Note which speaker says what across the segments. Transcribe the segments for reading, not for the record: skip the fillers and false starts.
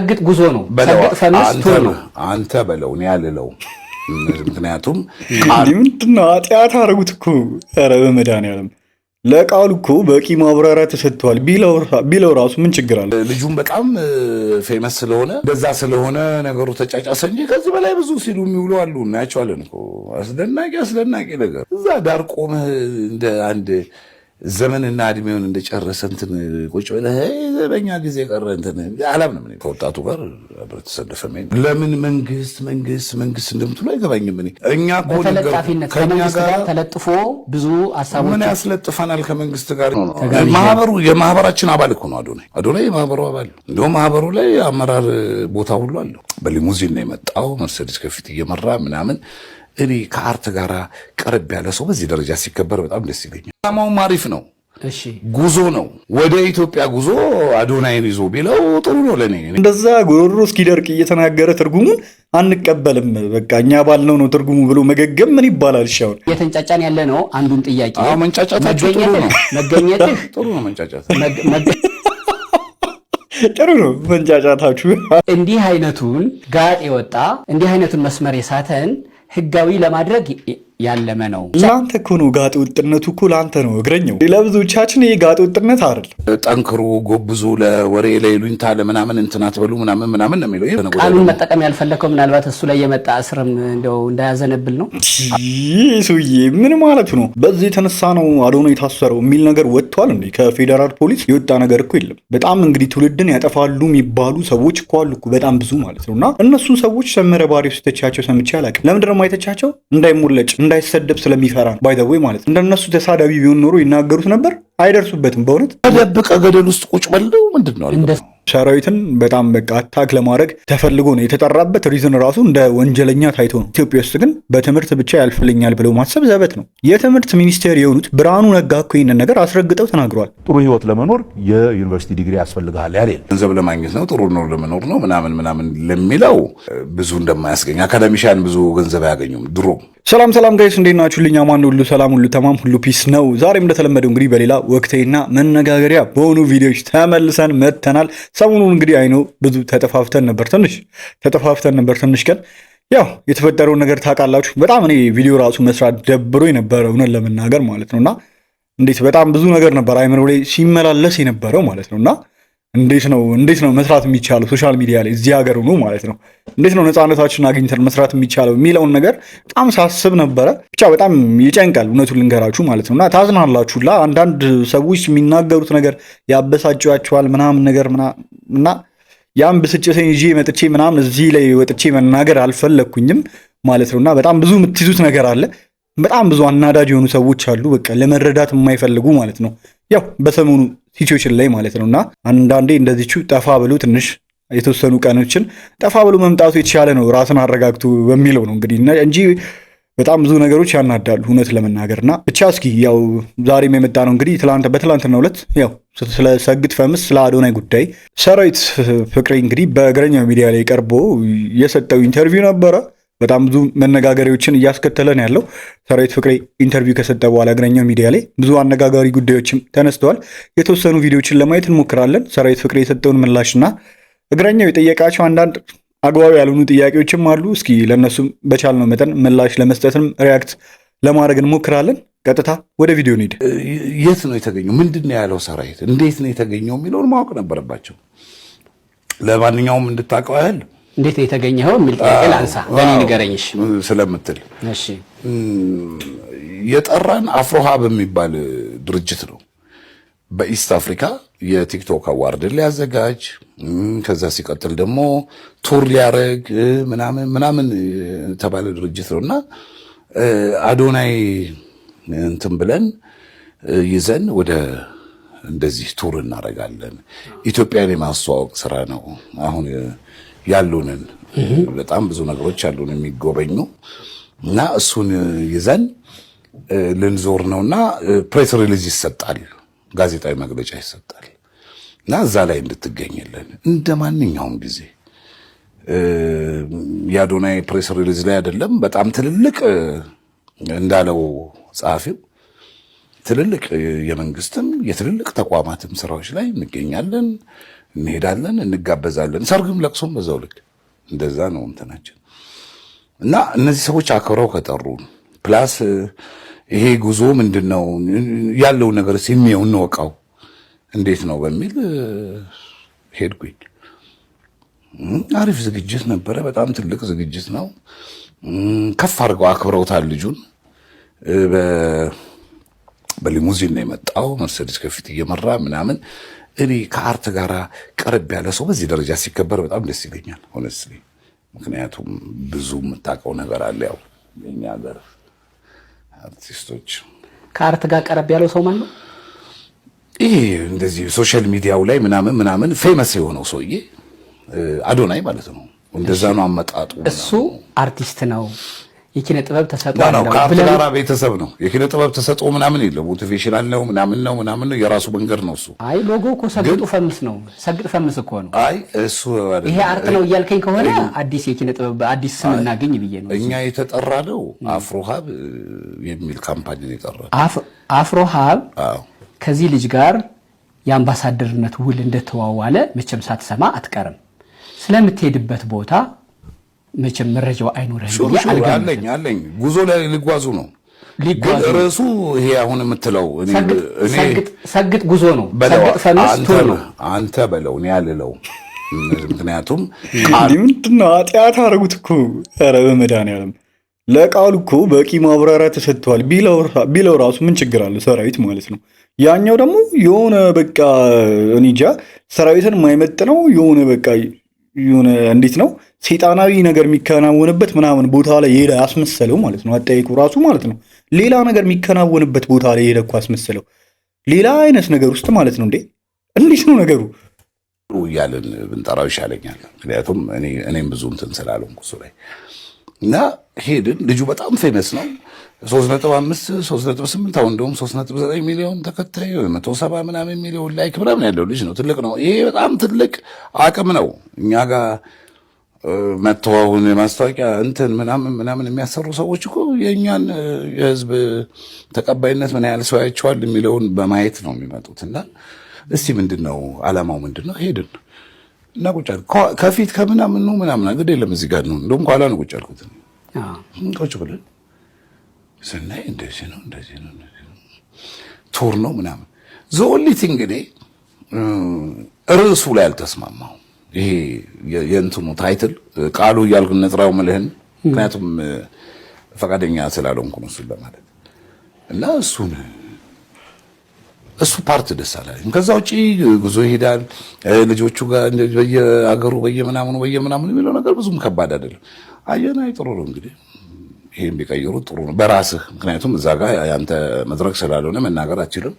Speaker 1: ሰግጥ ጉዞ ነው። ሰግጥ ፈምስ tour ነው።
Speaker 2: አንተ በለው፣ እኔ አልለውም። ምክንያቱም
Speaker 3: ምንድን ነው ኃጢአት አደረጉት እኮ። ኧረ በመድኃኒዓለም፣ ለቃሉ እኮ በቂ ማብራሪያ ተሰጥቷል ቢለው ራሱ ምን ችግር አለ?
Speaker 2: ልጁም በጣም famous ስለሆነ፣ እንደዛ ስለሆነ ነገሩ ተጫጫሰ እንጂ ከዚህ በላይ ብዙ ሲሉ የሚውሉ አሉ። እናያቸዋለን እኮ። አስደናቂ አስደናቂ ነገር። እዛ ዳር ቆመህ እንደ አንድ ዘመንና እድሜውን እንደጨረሰ እንትን ቁጭ ብለህ በኛ ጊዜ ቀረ እንትን አላምንም። እኔ ከወጣቱ ጋር አብረህ ተሰለፈ። ለምን መንግስት መንግስት መንግስት እንደምትሉ አይገባኝም። እኔ እኛ እኮ
Speaker 1: በተለጣፊነት ከመንግስት ጋር ተለጥፎ ብዙ ሀሳቦች
Speaker 2: ምን ያስለጥፈናል? ከመንግስት ጋር ማህበሩ የማህበራችን አባል እኮ ነው አዶናይ። አዶናይ የማህበሩ አባል ነው። እንደውም ማህበሩ ላይ አመራር ቦታ ሁሉ አለው። በሊሙዚን ነው የመጣው፣ መርሴዲስ ከፊት እየመራ ምናምን። እኔ ከ art ጋር ቀረብ ያለ ሰው በዚህ ደረጃ ሲከበር በጣም ደስ ይለኛል። ዓላማውም አሪፍ ነው። ጉዞ ነው። ወደ ኢትዮጵያ ጉዞ አዶናይን ይዞ ቢለው ጥሩ ነው ለእኔ።
Speaker 3: እንደዛ ጉሮሮ እስኪደርቅ እየተናገረ ትርጉሙን አንቀበልም፣ በቃ እኛ ባልነው ነው ትርጉሙ ብሎ መገገም ምን ይባላል? እሺ አሁን
Speaker 1: እየተንጫጫን ያለ ነው አንዱን ጥያቄ
Speaker 2: አዎ፣ መንጫጫታችሁ ጥሩ ነው።
Speaker 1: መገኘትህ
Speaker 2: ጥሩ ነው መንጫጫት።
Speaker 3: ጥሩ ነው መንጫጫታችሁ።
Speaker 1: እንዲህ አይነቱን ጋጥ የወጣ፣ እንዲህ አይነቱን መስመር የሳተን ህጋዊ ለማድረግ ያለመ ነው።
Speaker 3: ለአንተ እኮ ነው ጋጥ ወጥነቱ እኮ ለአንተ ነው እግረኛው። ለብዙዎቻችን ይሄ ጋጥ ወጥነት አይደለም።
Speaker 2: ጠንክሩ፣ ጎብዙ፣ ለወሬ ለይሉኝታ ለምናምን እንትን አትበሉ ምናምን ምናምን ነው የሚለው።
Speaker 1: ቃሉን መጠቀም ያልፈለከው ምናልባት እሱ ላይ የመጣ እስርም እንደው እንዳያዘነብል ነው።
Speaker 3: ይህ ሰውዬ ምን ማለቱ ነው? በዚህ የተነሳ ነው አዶናይ የታሰረው የሚል ነገር ወጥቷል እንዴ? ከፌዴራል ፖሊስ የወጣ ነገር እኮ የለም። በጣም እንግዲህ ትውልድን ያጠፋሉ የሚባሉ ሰዎች እኮ አሉ እኮ፣ በጣም ብዙ ማለት ነው። እና እነሱን ሰዎች ሰመረ ባሪያው ሲተቻቸው ሰምቼ አላውቅም። ለምንድን ነው የማይተቻቸው? እንዳይሞለጭ፣ እንዳይሰደብ ስለሚፈራ ነው። By the way ማለት ነው። እንደነሱ ተሳዳቢ ቢሆን ኖሮ ይናገሩት ነበር። አይደርሱበትም በእውነት።
Speaker 2: ተደብቀ ገደል ውስጥ ቁጭ በለው ምንድን ነው?
Speaker 3: ሰራዊትን በጣም በቃ attack ለማድረግ ተፈልጎ ነው የተጠራበት። Reason ራሱ እንደ ወንጀለኛ ታይቶ ነው። ኢትዮጵያ ውስጥ ግን በትምህርት ብቻ ያልፍልኛል ብለው ማሰብ ዘበት ነው። የትምህርት ሚኒስቴር የሆኑት ብርሃኑ ነጋ እኮ ይህንን ነገር አስረግጠው ተናግረዋል።
Speaker 4: ጥሩ ህይወት ለመኖር የዩኒቨርሲቲ ዲግሪ ያስፈልግሃል ያለ የለም።
Speaker 2: ገንዘብ ለማግኘት ነው፣ ጥሩ ነው ለመኖር ነው ምናምን ምናምን ለሚለው ብዙ እንደማያስገኝ፣ academician ብዙ ገንዘብ አያገኙም ድሮ።
Speaker 3: ሰላም ሰላም guys፣ እንዴት ናችሁ? ልኛ ማን ሁሉ ሰላም፣ ሁሉ ተማም፣ ሁሉ peace ነው። ዛሬም እንደተለመደው እንግዲህ በሌላ ወቅታዊና መነጋገሪያ በሆኑ ቪዲዮዎች ተመልሰን መጥተናል። ሰሞኑን እንግዲህ I know ብዙ ተጠፋፍተን ነበር፣ ትንሽ ተጠፋፍተን ነበር፣ ትንሽ ቀን። ያው የተፈጠረውን ነገር ታውቃላችሁ። በጣም እኔ ቪዲዮ ራሱ መስራት ደብሮ የነበረ እውነት ለመናገር ማለት ነው። እና እንዴት በጣም ብዙ ነገር ነበር አይምሮ ላይ ሲመላለስ የነበረው ማለት ነው። እና እንዴት ነው መስራት የሚቻለው social media ላይ እዚህ ሀገር ሆኖ ማለት ነው? እንዴት ነው ነፃነታችንን አግኝተን መስራት የሚቻለው የሚለውን ነገር በጣም ሳስብ ነበረ። ብቻ በጣም ይጨንቃል እውነቱን ልንገራችሁ ማለት ነው። እና ታዝናላችሁ ላ አንዳንድ ሰዎች የሚናገሩት ነገር ያበሳጫቸዋል ምናምን ነገር እና ያን ብስጭቴን ይዤ መጥቼ ምናምን እዚህ ላይ ወጥቼ መናገር አልፈለግኩኝም ማለት ነው። እና በጣም ብዙ የምትይዙት ነገር አለ። በጣም ብዙ አናዳጅ የሆኑ ሰዎች አሉ፣ በቃ ለመረዳት የማይፈልጉ ማለት ነው። ያው በሰሞኑ situation ላይ ማለት ነው። እና አንዳንዴ እንደዚቹ ጠፋ ብሎ ትንሽ የተወሰኑ ቀኖችን ጠፋ ብሎ መምጣቱ የተሻለ ነው፣ ራስን አረጋግቶ በሚለው ነው እንግዲህ እንጂ በጣም ብዙ ነገሮች ያናዳሉ እውነት ለመናገር። እና ብቻ እስኪ ያው ዛሬም የመጣ ነው እንግዲህ ትላንት በትላንትናው ዕለት ያው ስለ ሰግጥ ፈምስ ስለ አዶናይ ጉዳይ ሰራዊት ፍቅሬ እንግዲህ በእግረኛው ሚዲያ ላይ ቀርቦ የሰጠው interview ነበረ። በጣም ብዙ መነጋገሪያዎችን እያስከተለ ነው ያለው። ሰራዊት ፍቅሬ interview ከሰጠ በኋላ እግረኛው ሚዲያ ላይ ብዙ አነጋጋሪ ጉዳዮችም ተነስተዋል። የተወሰኑ ቪዲዮዎችን ለማየት እንሞክራለን። ሰራዊት ፍቅሬ የሰጠውን ምላሽና እግረኛው የጠየቃቸው አንዳንድ አግባብ ያልሆኑ ጥያቄዎችም አሉ። እስኪ ለእነሱም በቻልነው መጠን ምላሽ ለመስጠትም react ለማድረግ እንሞክራለን። ቀጥታ ወደ ቪዲዮ እንሂድ።
Speaker 2: የት ነው የተገኘው? ምንድን ነው ያለው ሰራዊት? እንዴት ነው የተገኘው የሚለውን ማወቅ ነበረባቸው። ለማንኛውም እንድታውቀው ያህል
Speaker 1: እንዴት ነው የተገኘኸው የሚል ጥያቄ ላንሳ። ለእኔ ንገረኝሽ
Speaker 2: ስለምትል
Speaker 1: እሺ።
Speaker 2: የጠራን አፍሮሃብ የሚባል ድርጅት ነው። በ East Africa የቲክቶክ award ን ሊያዘጋጅ፣ ከዛ ሲቀጥል ደግሞ tour ሊያደርግ ምናምን ምናምን የተባለ ድርጅት ነው። እና አዶናይ እንትን ብለን ይዘን ወደ እንደዚህ tour እናደርጋለን። ኢትዮጵያን የማስተዋወቅ ስራ ነው። አሁን ያሉንን በጣም ብዙ ነገሮች ያሉን የሚጎበኙ እና እሱን ይዘን ልንዞር ነውና press release ይሰጣል፣ ጋዜጣዊ መግለጫ ይሰጣል እና እዛ ላይ እንድትገኝልን እንደ ማንኛውም ጊዜ። የአዶናይ press release ላይ አይደለም፣ በጣም ትልልቅ እንዳለው ጸሐፊው ትልልቅ የመንግስትም የትልልቅ ተቋማትም ስራዎች ላይ እንገኛለን። እንሄዳለን፣ እንጋበዛለን። ሰርግም ለቅሶም በዛው ልክ እንደዛ ነው እንትናችን። እና እነዚህ ሰዎች አክብረው ከጠሩን፣ plus ይሄ ጉዞ ምንድን ነው ያለው ነገር ሲሚየው እንወቃው እንዴት ነው በሚል ሄድኩኝ። አሪፍ ዝግጅት ነበረ። በጣም ትልቅ ዝግጅት ነው። ከፍ አድርገው አክብረውታል ልጁን። በሊሙዚን ነው የመጣው። መርሴዲስ ከፊት እየመራ ምናምን። እኔ ከ art ጋር ቀረብ ያለ ሰው በዚህ ደረጃ ሲከበር በጣም ደስ ይለኛል honestly። ምክንያቱም ብዙ የምታውቀው ነገር አለ። ያው የኛ ሀገር አርቲስቶች
Speaker 1: ከ art ጋር ቀረብ ያለው ሰው ማን ነው?
Speaker 2: ይሄ እንደዚህ social media ው ላይ ምናምን ምናምን famous የሆነው ሰውዬ፣ አዶናይ ማለት ነው። እንደዛ ነው አመጣጡ።
Speaker 1: እሱ አርቲስት ነው፣ የኪነ ጥበብ ተሰጥኦ
Speaker 2: ነው።
Speaker 1: አለው
Speaker 2: ከ art
Speaker 1: ብለን
Speaker 2: ጋራ ቤተሰብ ነው። የኪነ ጥበብ ተሰጥኦ ምናምን የለም። Motivational ነው፣ ምናምን ነው፣ ምናምን ነው። የራሱ መንገድ ነው እሱ።
Speaker 1: አይ፣ ሎጎ እኮ ሰግጡ ፈምስ ነው። ሰግጥ ፈምስ እኮ ነው።
Speaker 2: አይ፣ እሱ አይደለም።
Speaker 1: ይሄ art ነው እያልከኝ ከሆነ አዲስ የኪነ ጥበብ አዲስ ስም እናገኝ ብዬ ነው።
Speaker 2: እኛ የተጠራ ነው አፍሮ ሀብ የሚል company ነው የጠራ።
Speaker 1: አፍሮ ሀብ
Speaker 2: አዎ።
Speaker 1: ከዚህ ልጅ ጋር የአምባሳደርነት ውል እንደተዋዋለ መቼም ሳትሰማ አትቀርም። ስለምትሄድበት ቦታ መቼም መረጃው አይኖርህም ብዬ አልገምትም።
Speaker 2: አለኝ፣ አለኝ። ጉዞ ላይ ሊጓዙ ነው። ግን
Speaker 1: ሊጓዙ ነው።
Speaker 2: ርዕሱ ይሄ አሁን የምትለው እኔ
Speaker 1: ሰግጥ ጉዞ ነው።
Speaker 2: በለው።
Speaker 1: ሰግጥ ፈምስ
Speaker 2: አንተ
Speaker 1: tour ነው።
Speaker 2: አንተ በለው፣ እኔ አልለው። ምክንያቱም
Speaker 3: እንዲህ ምንድን ነው? ኃጢአት አደረጉት እኮ። ኧረ በመድኃኒዓለም፣ ለቃሉ እኮ በቂ ማብራሪያ ተሰጥቷል ቢለው ራሱ ምን ችግር አለው? ሰራዊት ማለት ነው። ያኛው ደግሞ የሆነ በቃ እኔ እንጃ፣ ሰራዊትን የማይመጥነው የሆነ በቃ የሆነ እንዴት ነው ሴጣናዊ ነገር የሚከናወንበት ምናምን ቦታ ላይ የሄደ አስመሰለው ማለት ነው። አጠያይቁ ራሱ ማለት ነው። ሌላ ነገር የሚከናወንበት ቦታ ላይ የሄደ እኮ አስመሰለው። ሌላ አይነት ነገር ውስጥ ማለት ነው። እንዴ፣ እንዴት ነው ነገሩ?
Speaker 2: እያልን ብንጠራው ይሻለኛል። ምክንያቱም እኔም ብዙ እንትን ስላልሆንኩ እሱ ላይ። እና ሄድን። ልጁ በጣም famous ነው። 3.5፣ 3.8፣ አሁን እንደውም 3.9 ሚሊዮን ተከታይ፣ 170 ምናምን ሚሊዮን like ምናምን ያለው ልጅ ነው። ትልቅ ነው። ይሄ በጣም ትልቅ አቅም ነው። እኛ ጋር መጥተው አሁን የማስታወቂያ እንትን ምናምን ምናምን የሚያሰሩ ሰዎች እኮ የእኛን የህዝብ ተቀባይነት፣ ምን ያህል ሰው ያቸዋል የሚለውን በማየት ነው የሚመጡት። እና እስቲ ምንድን ነው አላማው ምንድን ነው? ሄድን እና ቁጭ አልኩ። ከፊት ከምናምን ነው ምናምን ግድ የለም፣ እዚህ ጋር ነው፣ እንደውም ከኋላ ነው ቁጭ አልኩት። ቁጭ ብለን ስናይ እንደዚህ ነው፣ እንደዚህ ነው፣ እንደዚህ ነው፣ tour ነው ምናምን። The only thing እንግዲህ ርዕሱ ላይ አልተስማማሁም። ይሄ የእንትኑ title ቃሉ እያልኩ ነጥራው ምልህን፣ ምክንያቱም ፈቃደኛ ስላልሆንኩ ነው እሱን ለማለት። እና እሱ part ደስ አላለኝ። ከዛ ውጪ ጉዞ ይሄዳል ልጆቹ ጋር በየአገሩ በየምናምኑ በየምናምኑ የሚለው ነገር ብዙም ከባድ አይደለም። አየና ጥሩ ነው፣ እንግዲህ ይሄን ቢቀይሩ ጥሩ ነው በራስህ፣ ምክንያቱም እዛ ጋር ያንተ መድረክ ስላልሆነ መናገር አትችልም።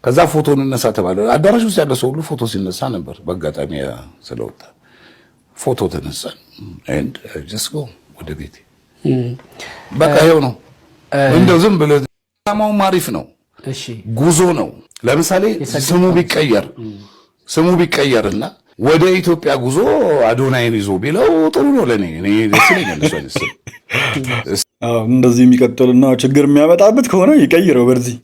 Speaker 2: ከዛ ፎቶ እንነሳ ተባለ። አዳራሽ ውስጥ ያለ ሰው ሁሉ ፎቶ ሲነሳ ነበር። በአጋጣሚ ስለወጣ ፎቶ ተነሳን። And just go ወደ ቤቴ። በቃ ይኸው ነው። እንደው ዝም ብለህ ዓላማውም አሪፍ ነው። ጉዞ ነው። ለምሳሌ ስሙ ቢቀየርና ወደ ኢትዮጵያ ጉዞ አዶናይን ይዞ ቢለው ጥሩ ነው ለኔ። እኔ ደስ ይለኛል እሱ አይነት ስም።
Speaker 3: እንደዚህ የሚቀጥልና ችግር የሚያመጣበት ከሆነ ይቀይረው። በዚህ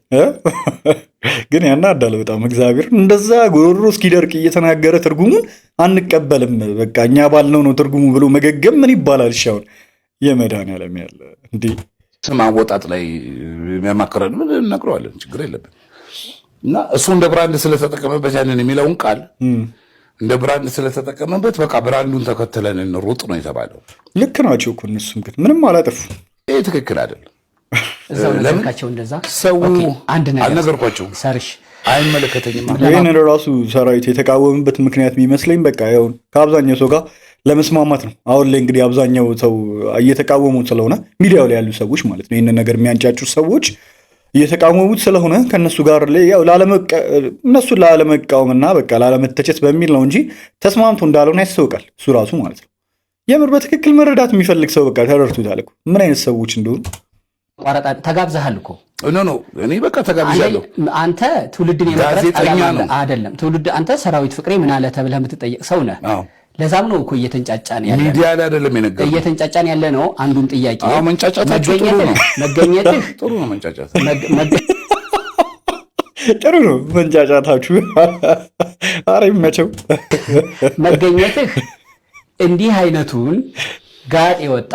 Speaker 3: ግን ያናዳል በጣም፣ እግዚአብሔር፣ እንደዛ ጉሮሮ እስኪደርቅ እየተናገረ ትርጉሙን አንቀበልም፣ በቃ እኛ ባልነው ነው ትርጉሙ ብሎ መገገም ምን ይባላል? እሺ አሁን የመድኃኒዓለም ያለ እንዴ!
Speaker 2: ስም አወጣጥ ላይ የሚያማክረን እነግረዋለን፣ ችግር የለብን። እና እሱ እንደ brand ስለተጠቀመበት፣ ያንን የሚለውን ቃል እንደ brand ስለተጠቀመበት፣ በቃ brand ኡን ተከትለን እንሩጥ ነው የተባለው።
Speaker 3: ልክ ናቸው እኮ እነሱም፣ ግን ምንም አላጠፉም።
Speaker 2: ይህ ትክክል አይደለም።
Speaker 1: እዛው
Speaker 2: ለምን?
Speaker 1: ነገርካቸው እንደዛ?
Speaker 2: ሰው
Speaker 1: Okay፣ አንድ ነገር
Speaker 2: አልነገርኳቸውም።
Speaker 1: ሰርሽ
Speaker 2: አይመለከተኝም።
Speaker 3: ይህንን ራሱ ሰራዊት የተቃወመበት ምክንያት የሚመስለኝ በቃ ያው ከአብዛኛው ሰው ጋር ለመስማማት ነው። አሁን ላይ እንግዲህ አብዛኛው ሰው እየተቃወሙት ስለሆነ፣ ሚዲያው ላይ ያሉ ሰዎች ማለት ነው፣ ይህንን ነገር የሚያንጫጩ ሰዎች እየተቃወሙት ስለሆነ ከእነሱ ጋር ያው እነሱን ላለመቃወምና በቃ ላለመተቸት በሚል ነው እንጂ ተስማምቶ እንዳልሆነ ያስታውቃል እሱ ራሱ ማለት ነው። የምር በትክክል መረዳት የሚፈልግ ሰው በቃ ተረድቶታል እኮ ምን አይነት ሰዎች እንደሆኑ።
Speaker 1: ቋረጣ ተጋብዘሃል እኮ።
Speaker 2: No, እኔ በቃ ተጋብዣለሁ።
Speaker 1: አንተ ትውልድን የመቅረጽ
Speaker 2: ጋዜጠኛ
Speaker 1: ዓላማ
Speaker 2: ነው።
Speaker 1: አይደለም። ትውልድ አንተ ሰራዊት ፍቅሬ ምን አለ ተብለህ የምትጠየቅ ሰው ነህ።
Speaker 2: አዎ።
Speaker 1: ለዛም ነው እኮ እየተንጫጫን ያለ ነው።
Speaker 2: ሚዲያ ላይ አይደለም የነገርኩህ።
Speaker 1: እየተንጫጫን ያለ ነው። አንዱም ጥያቄ
Speaker 2: አዎ፣ መንጫጫታችሁ ጥሩ ነው።
Speaker 1: መገኘትህ
Speaker 2: ጥሩ ነው መንጫጫት።
Speaker 3: ጥሩ ነው መንጫጫታችሁ። ኧረ ይመቸው።
Speaker 1: መገኘትህ እንዲህ አይነቱን ጋጥ የወጣ፣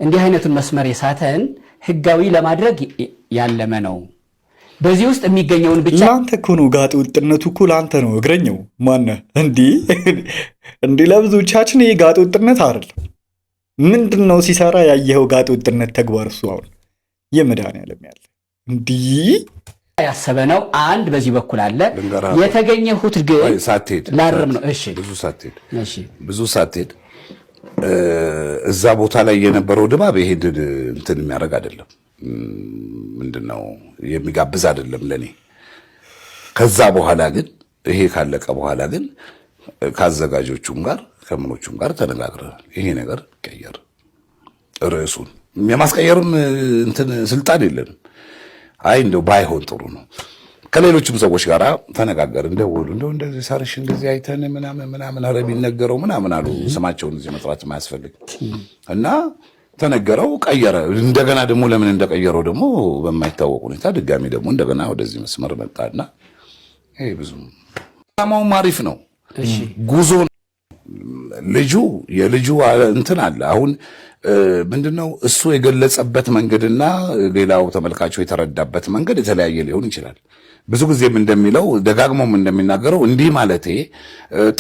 Speaker 1: እንዲህ አይነቱን መስመር የሳተን ህጋዊ ለማድረግ ያለመ ነው። በዚህ ውስጥ የሚገኘውን ብቻ
Speaker 3: ለአንተ እኮ ነው፣ ጋጥ ወጥነቱ እኮ ለአንተ ነው። እግረኛው ማነህ? እንዲህ እንዲህ ለብዙዎቻችን ይሄ ጋጥ ወጥነት አይደለም። ምንድን ነው ሲሰራ ያየኸው ጋጥ ወጥነት ተግባር? እሱ አሁን የመድኃኒዓለም ያለ እንዲህ
Speaker 1: ያሰበ ነው። አንድ በዚህ በኩል አለ።
Speaker 2: ልንገርህ፣
Speaker 1: የተገኘሁት ግን
Speaker 2: ቆይ፣ ሳትሄድ
Speaker 1: ላርም ነው። እሺ።
Speaker 2: ብዙ ሳትሄድ
Speaker 1: እሺ።
Speaker 2: ብዙ ሳትሄድ እዛ ቦታ ላይ የነበረው ድባብ ይሄንን እንትን የሚያደርግ አይደለም። ምንድነው የሚጋብዝ አይደለም ለኔ። ከዛ በኋላ ግን፣ ይሄ ካለቀ በኋላ ግን ከአዘጋጆቹም ጋር ከምኖቹም ጋር ተነጋግረናል። ይሄ ነገር ቀየር፣ ርዕሱን የማስቀየርም እንትን ስልጣን የለንም። አይ እንደው ባይሆን ጥሩ ነው። ከሌሎችም ሰዎች ጋር ተነጋገርን። ደወሉ። እንደው እንደዚህ ሳርሽ እንደዚህ አይተን ምናምን ምናምን፣ ኧረ ቢነገረው ምናምን አሉ። ስማቸውን እዚህ መጥራት የማያስፈልግ እና ተነገረው፣ ቀየረ። እንደገና ደግሞ ለምን እንደቀየረው ደግሞ በማይታወቅ ሁኔታ ድጋሚ ደግሞ እንደገና ወደዚህ መስመር መጣና ይሄ ብዙም ዓላማውም አሪፍ ነው። ጉዞ ልጁ የልጁ እንትን አለ። አሁን ምንድነው እሱ የገለጸበት መንገድና ሌላው ተመልካቹ የተረዳበት መንገድ የተለያየ ሊሆን ይችላል። ብዙ ጊዜም እንደሚለው፣ ደጋግሞም እንደሚናገረው እንዲህ ማለቴ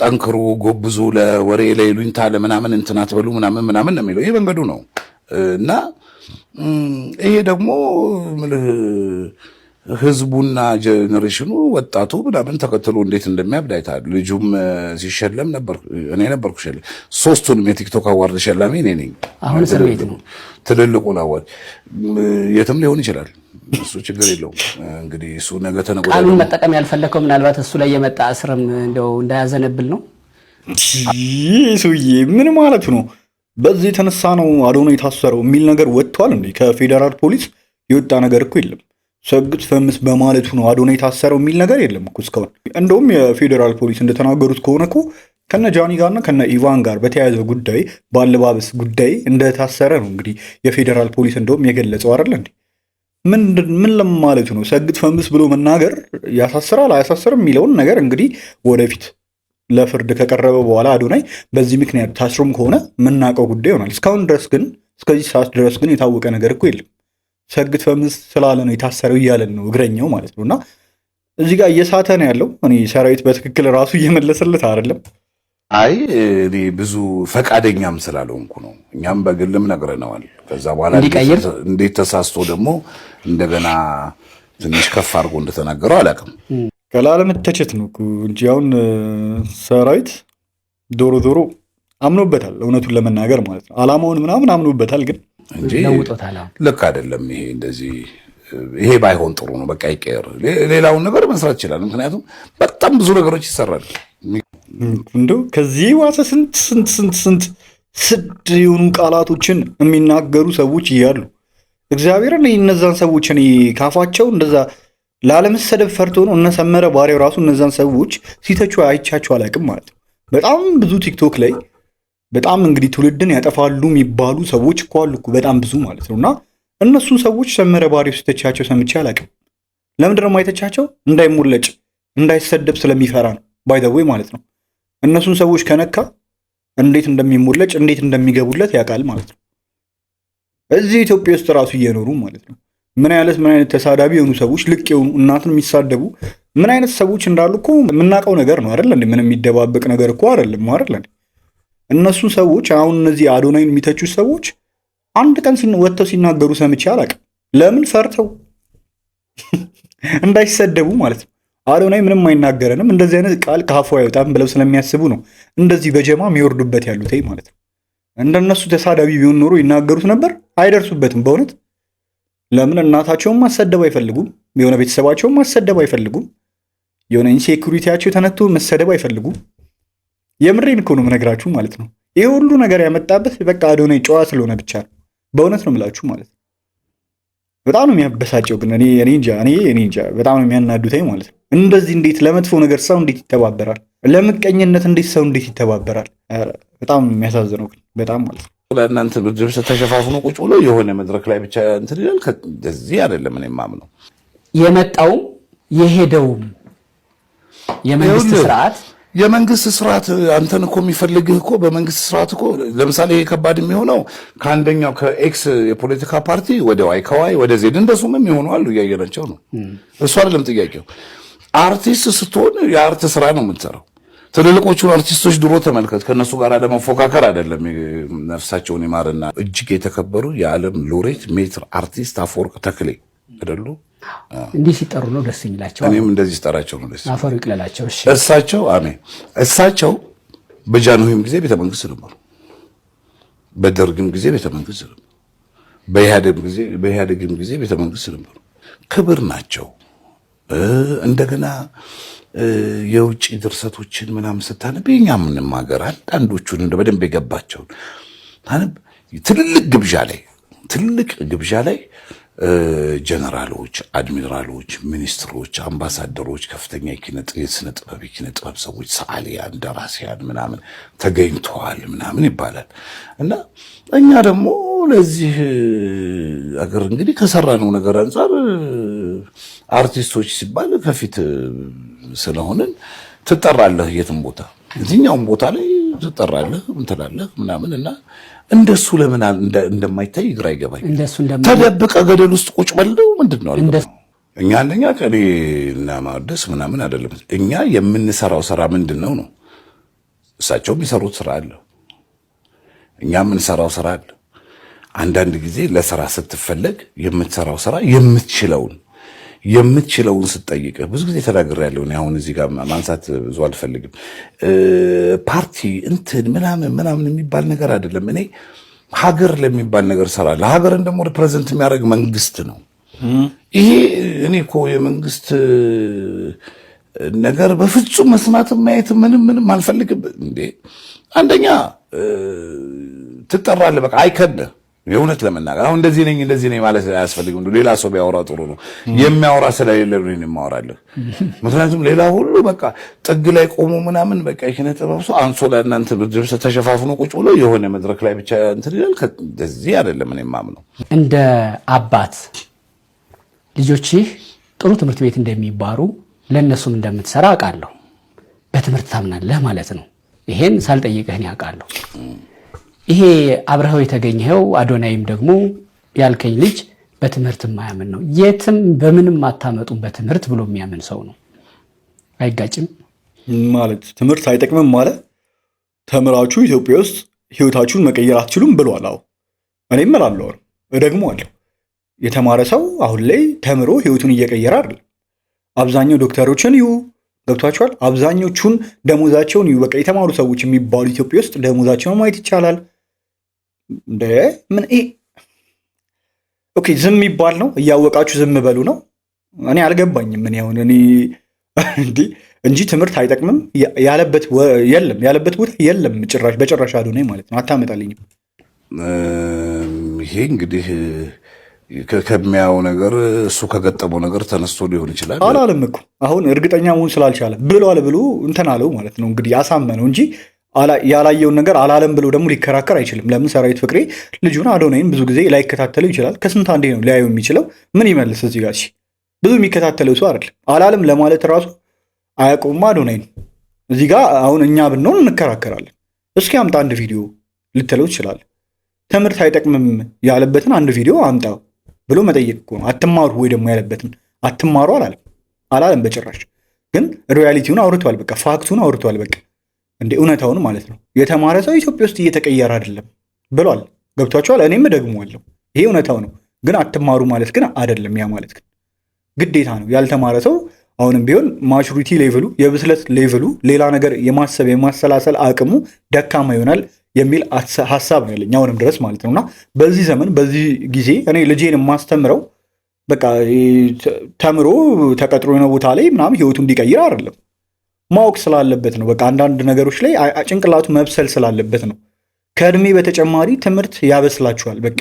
Speaker 2: ጠንክሩ፣ ጎብዙ፣ ለወሬ ለይሉኝታ ለምናምን እንትን አትበሉ ምናምን ምናምን ነው የሚለው። ይሄ መንገዱ ነው እና ይሄ ደግሞ ምልህ ህዝቡና generation ኑ ወጣቱ ምናምን ተከትሎ እንዴት እንደሚያብድ አይተሃል። ልጁም ሲሸለም ነበር፣ እኔ ነበርኩ ሸለም። ሶስቱንም የቲክቶክ award ሸላሚ እኔ ነኝ።
Speaker 1: አሁን እስር ቤት ነው።
Speaker 2: ትልልቁን award የትም ሊሆን ይችላል። እሱ ችግር የለውም። እንግዲህ እሱ ነገ ተነገ ወዲያ
Speaker 1: ቃሉን
Speaker 2: ደግሞ
Speaker 1: መጠቀም ያልፈለከው ምናልባት እሱ ላይ የመጣ እስርም እንደው እንዳያዘነብል ነው።
Speaker 3: ይህ ሰውዬ ምን ማለቱ ነው? በዚህ የተነሳ ነው አዶናይ የታሰረው የሚል ነገር ወጥቷል እንዴ? ከፌዴራል ፖሊስ የወጣ ነገር እኮ የለም። ሰግጥ ፈምስ በማለቱ ነው አዶናይ የታሰረው የሚል ነገር የለም እኮ እስካሁን። እንደውም የፌዴራል ፖሊስ እንደተናገሩት ከሆነ እኮ ከነ ጃኒ ጋርና ከነ ኢቫን ጋር በተያያዘ ጉዳይ፣ በአለባበስ ጉዳይ እንደታሰረ ነው እንግዲህ የፌዴራል ፖሊስ እንደውም የገለጸው፣ አይደለ እንዴ? ምን ለማለቱ ነው? ሰግጥ ፈምስ ብሎ መናገር ያሳስራል አያሳስርም የሚለውን ነገር እንግዲህ ወደፊት ለፍርድ ከቀረበ በኋላ አዶናይ በዚህ ምክንያት ታስሮም ከሆነ የምናውቀው ጉዳይ ይሆናል። እስካሁን ድረስ ግን፣ እስከዚህ ሰዓት ድረስ ግን የታወቀ ነገር እኮ የለም። ሰግጥ ፈምስ ስላለ ነው የታሰረው እያለን ነው እግረኛው ማለት ነው። እና እዚህ ጋር እየሳተ ነው ያለው። እኔ ሰራዊት በትክክል ራሱ እየመለሰለት አይደለም።
Speaker 2: አይ እኔ ብዙ ፈቃደኛም ስላልሆንኩ ነው። እኛም በግልም ነግረነዋል። ከዛ በኋላ
Speaker 1: እንዲቀይር?
Speaker 2: እንዴት ተሳስቶ ደግሞ እንደገና ትንሽ ከፍ አድርጎ እንደተናገረው አላውቅም።
Speaker 3: ላለመተቸት ነው እኮ እንጂ አሁን ሰራዊት ዶሮ ዶሮ አምኖበታል፣ እውነቱን ለመናገር ማለት ነው። አላማውን ምናምን አምኖበታል። ግን
Speaker 2: እንጂ
Speaker 1: ለውጦታል አሁን።
Speaker 2: ልክ አይደለም። ይሄ እንደዚህ ይሄ ባይሆን ጥሩ ነው። በቃ ይቀየር። ሌላውን ነገር መስራት ይችላል። ምክንያቱም በጣም ብዙ ነገሮች ይሰራል።
Speaker 3: እንደው ከዚህ ዋሰ ስንት ስንት ስንት ስንት ስድ የሆኑ ቃላቶችን የሚናገሩ ሰዎች እያሉ እግዚአብሔርን እነዛን ሰዎች እኔ ካፋቸው እንደዛ ላለመሰደብ ፈርቶ ነው እነ ሰመረ ባሪያው ራሱ እነዛን ሰዎች ሲተቹ አይቻቸው አላውቅም ማለት ነው። በጣም ብዙ ቲክቶክ ላይ በጣም እንግዲህ ትውልድን ያጠፋሉ የሚባሉ ሰዎች እኮ አሉ እኮ፣ በጣም ብዙ ማለት ነው። እና እነሱን ሰዎች ሰመረ ባሪያው ሲተቻቸው ሰምቼ አላውቅም። ለምንድን ነው የማይተቻቸው? እንዳይሞለጭ እንዳይሰደብ ስለሚፈራ ነው። By the way ማለት ነው። እነሱን ሰዎች ከነካ እንዴት እንደሚሞለጭ፣ እንዴት እንደሚገቡለት ያውቃል ማለት ነው። እዚህ ኢትዮጵያ ውስጥ ራሱ እየኖሩ ማለት ነው። ምን አይነት ተሳዳቢ የሆኑ ሰዎች፣ ልቅ የሆኑ፣ እናትን የሚሳደቡ ምን አይነት ሰዎች እንዳሉ እኮ የምናውቀው ነገር ነው አይደል እንዴ? ምንም የሚደባበቅ ነገር እኮ አይደለም አይደል እንዴ? እነሱን ሰዎች አሁን እነዚህ አዶናይን የሚተቹ ሰዎች አንድ ቀን ወጥተው ሲናገሩ ሰምቼ አላውቅም። ለምን? ፈርተው እንዳይሰደቡ ማለት ነው። አዶናይ ምንም አይናገረንም፣ እንደዚህ አይነት ቃል ከአፉ አይወጣም ብለው ስለሚያስቡ ነው እንደዚህ በጀማ የሚወርዱበት ያሉት ማለት ነው። እንደነሱ ተሳዳቢ ቢሆን ኖሮ ይናገሩት ነበር፣ አይደርሱበትም። በእውነት ለምን? እናታቸውን ማሰደብ አይፈልጉም። የሆነ ቤተሰባቸውን ማሰደብ አይፈልጉም። የሆነ insecurity ያቸው ተነክቶ መሰደብ አይፈልጉም። የምሬን እኮ ነው የምነግራችሁ ማለት ነው። ይህ ሁሉ ነገር ያመጣበት በቃ አዶናይ ጨዋ ስለሆነ ብቻ ነው። በእውነት ነው የምላችሁ ማለት ነው። በጣም ነው የሚያበሳጨው። ግን እኔ እንጃ፣ እኔ እንጃ፣ በጣም ነው የሚያናዱተኝ ማለት ነው። እንደዚህ እንዴት ለመጥፎ ነገር ሰው እንዴት ይተባበራል? ለምቀኝነት እንዴት ሰው እንዴት ይተባበራል? ኧረ በጣም ነው የሚያሳዝነው ግን በጣም ማለት ነው።
Speaker 2: ለእናንተ ብርድ ልብስ ተሸፋፍኖ ቁጭ ብሎ የሆነ መድረክ ላይ ብቻ እንትን ይላል። እንደዚህ አይደለም እኔ የማምነው።
Speaker 1: የመጣውም የሄደውም የመንግስት ስርዓት
Speaker 2: የመንግስት ስርዓት አንተን እኮ የሚፈልግህ እኮ በመንግስት ስርዓት እኮ ለምሳሌ ይሄ ከባድ የሚሆነው ከአንደኛው ከ X የፖለቲካ ፓርቲ ወደ Y፣ ከ Y ወደ Z እንደሱም የሚሆኑ አሉ፣ እያየናቸው ነው። እሱ አይደለም ጥያቄው። አርቲስት ስትሆን የ art ስራ ነው የምትሰራው። ትልልቆቹን አርቲስቶች ድሮ ተመልከት። ከእነሱ ጋር ለመፎካከር አይደለም። ነፍሳቸውን ይማርና እጅግ የተከበሩ የዓለም ሎሬት ሜትር አርቲስት አፈወርቅ ተክሌ አይደሉ?
Speaker 1: እንዲህ ሲጠሩ ነው ደስ የሚላቸው።
Speaker 2: እኔም እንደዚህ ሲጠራቸው ነው ደስ
Speaker 1: አፈሩ ይቅለላቸው። እሺ
Speaker 2: እሳቸው አሜን። እሳቸው በጃንሆይም ጊዜ ቤተ መንግስት ነበሩ፣ በደርግም ጊዜ ቤተ መንግስት ነበሩ፣ በኢህአዴግም ጊዜ ቤተ መንግስት ነበሩ። ክብር ናቸው። እንደገና የውጭ ድርሰቶችን ምናምን ስታነብ የኛ ምንም ሀገር አንዳንዶቹን እንደ በደንብ የገባቸውን ታነብ ትልልቅ ግብዣ ላይ ጀነራሎች፣ አድሚራሎች፣ ሚኒስትሮች፣ አምባሳደሮች፣ ከፍተኛ የስነ ጥበብ የኪነ ጥበብ ሰዎች፣ ሰዓሊያን፣ ደራሲያን ምናምን ተገኝተዋል ምናምን ይባላል። እና እኛ ደግሞ ለዚህ አገር እንግዲህ ከሰራነው ነገር አንጻር አርቲስቶች ሲባል ከፊት ስለሆንን ትጠራለህ፣ የትም ቦታ የትኛውም ቦታ ላይ ትጠራለህ፣ እንትላለህ ምናምን። እና እንደሱ ለምን እንደማይታይ ግራ ይገባኝ። ተደብቀ ገደል ውስጥ ቁጭ በለው ምንድን ነው? እኛ አንደኛ ቀኔ እና ማወደስ ምናምን አይደለም። እኛ የምንሰራው ስራ ምንድን ነው ነው። እሳቸው የሚሰሩት ስራ አለ፣ እኛ የምንሰራው ስራ አለ። አንዳንድ ጊዜ ለስራ ስትፈለግ የምትሰራው ስራ የምትችለውን ስትጠይቅህ፣ ብዙ ጊዜ ተናግሬያለሁ። እኔ አሁን እዚህ ጋር ማንሳት ብዙ አልፈልግም። ፓርቲ እንትን ምናምን ምናምን የሚባል ነገር አይደለም። እኔ ሀገር ለሚባል ነገር እሰራለሁ። ሀገርን ደግሞ represent የሚያደርግ መንግስት ነው። ይሄ እኔ እኮ የመንግስት ነገር በፍጹም መስማትም ማየትም ምንም ምንም አልፈልግም። እንዴ አንደኛ ትጠራለህ፣ በቃ አይከብድህ። የእውነት ለመናገር አሁን እንደዚህ ነኝ እንደዚህ ነኝ ማለት አያስፈልግም። ሌላ ሰው ቢያወራ ጥሩ ነው። የሚያወራ ስለሌለ ነው የማወራልህ። ምክንያቱም ሌላ ሁሉ በቃ ጥግ ላይ ቆሞ ምናምን በቃ የኪነ ጥበብ ሰው አንሶላ እናንተ ብርድ ልብስ ተሸፋፍኖ ቁጭ ብሎ የሆነ መድረክ ላይ ብቻ እንትን ይላል። እንደዚህ አይደለም እኔ የማምነው።
Speaker 1: እንደ አባት ልጆችህ ጥሩ ትምህርት ቤት እንደሚማሩ ለእነሱም እንደምትሰራ አውቃለሁ። በትምህርት ታምናለህ ማለት ነው። ይሄን ሳልጠይቅህ እኔ አውቃለሁ። ይሄ አብረኸው የተገኘኸው አዶናይም ደግሞ ያልከኝ ልጅ በትምህርት የማያምን ነው። የትም በምንም አታመጡም በትምህርት ብሎ የሚያምን ሰው ነው። አይጋጭም?
Speaker 3: ማለት ትምህርት አይጠቅምም ማለት ተምራችሁ ኢትዮጵያ ውስጥ ህይወታችሁን መቀየር አትችሉም ብሏል። አዎ እኔም እላለሁ፣ እደግመዋለሁ። የተማረ ሰው አሁን ላይ ተምሮ ህይወቱን እየቀየረ አይደለም። አብዛኛው ዶክተሮችን ይዩ፣ ገብቷቸዋል። አብዛኞቹን ደሞዛቸውን ይዩ። በቃ የተማሩ ሰዎች የሚባሉ ኢትዮጵያ ውስጥ ደሞዛቸውን ማየት ይቻላል። እንደ ምን okay፣ ዝም የሚባል ነው? እያወቃችሁ ዝም በሉ ነው? እኔ አልገባኝም። እኔ አሁን እኔ እንጂ ትምህርት አይጠቅምም ያለበት የለም፣ ያለበት ቦታ የለም። ጭራሽ በጭራሽ አዶናይ ማለት ነው። አታመጣልኝም።
Speaker 2: ይሄ እንግዲህ ከሚያየው ነገር፣ እሱ ከገጠመው ነገር ተነስቶ ሊሆን ይችላል።
Speaker 3: አላለም እኮ፣ አሁን እርግጠኛ መሆን ስላልቻለ ብሏል ብሎ እንትን አለው ማለት ነው። እንግዲህ አሳመነው እንጂ ያላየውን ነገር አላለም ብሎ ደግሞ ሊከራከር አይችልም። ለምን ሰራዊት ፍቅሬ ልጁን አዶናይን ብዙ ጊዜ ላይከታተለው ይችላል። ከስንት አንዴ ነው ሊያየው የሚችለው። ምን ይመልስ እዚህ ጋር? ብዙ የሚከታተለው ሰው አይደለም። አላለም ለማለት ራሱ አያውቀውም አዶናይን። እዚህ ጋር አሁን እኛ ብንሆን እንከራከራለን። እስኪ አምጣ አንድ ቪዲዮ ልትለው ትችላለህ። ትምህርት አይጠቅምም ያለበትን አንድ ቪዲዮ አምጣ ብሎ መጠየቅ እኮ ነው። አትማሩ ወይ ደግሞ ያለበትን አትማሩ አላለም አላለም በጭራሽ። ግን reality ውን አውርቷል። በቃ fact ኡን አውርቷል። በቃ እንደ እውነታውን ማለት ነው። የተማረ ሰው ኢትዮጵያ ውስጥ እየተቀየረ አይደለም ብሏል። ገብቷቸዋል። እኔም እደግመዋለሁ። ይሄ እውነታው ነው። ግን አትማሩ ማለት ግን አይደለም። ያ ማለት ግን ግዴታ ነው። ያልተማረ ሰው አሁንም ቢሆን maturity level ኡ፣ የብስለት level ኡ፣ ሌላ ነገር የማሰብ የማሰላሰል አቅሙ ደካማ ይሆናል የሚል ሀሳብ ነው ያለኝ አሁንም ድረስ ማለት ነው። እና በዚህ ዘመን በዚህ ጊዜ እኔ ልጄን የማስተምረው በቃ ተምሮ ተቀጥሮ የሆነ ቦታ ላይ ምናምን ህይወቱ እንዲቀይር አይደለም፣ ማወቅ ስላለበት ነው። በቃ አንዳንድ ነገሮች ላይ ጭንቅላቱ መብሰል ስላለበት ነው። ከእድሜ በተጨማሪ ትምህርት ያበስላችኋል። በቃ